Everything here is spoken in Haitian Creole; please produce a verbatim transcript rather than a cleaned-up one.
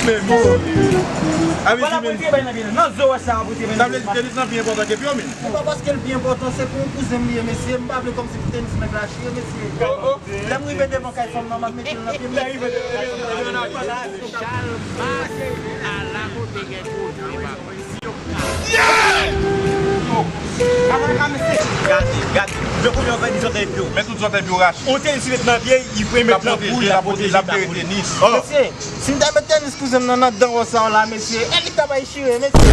Men, mesye. Avè di, men. Sa vle di tenis lan pi enpòtan ke pye w, men. Se pa paske l pi enpòtan, se pou yon kouzen m li ye, mesye. M pa vle kòmsi pou tenis nèg la chire, mesye. Lè m rive devan kay fanm nan, m ap mete l nan pye m. Chal mache ala kote gen koze, papa. Gade, gade. Gade konbyen w fè di zòtèy pye w. Men tout zòtèy pye w rache. Yon tenis li met nan pye, li pran met nan kou, li ap pwoteje, l ap jere tenis. Mesye, si m ta met tenis kouzen m nan anndan wòs sa w la, mesye, e li ta bay chire, mesye.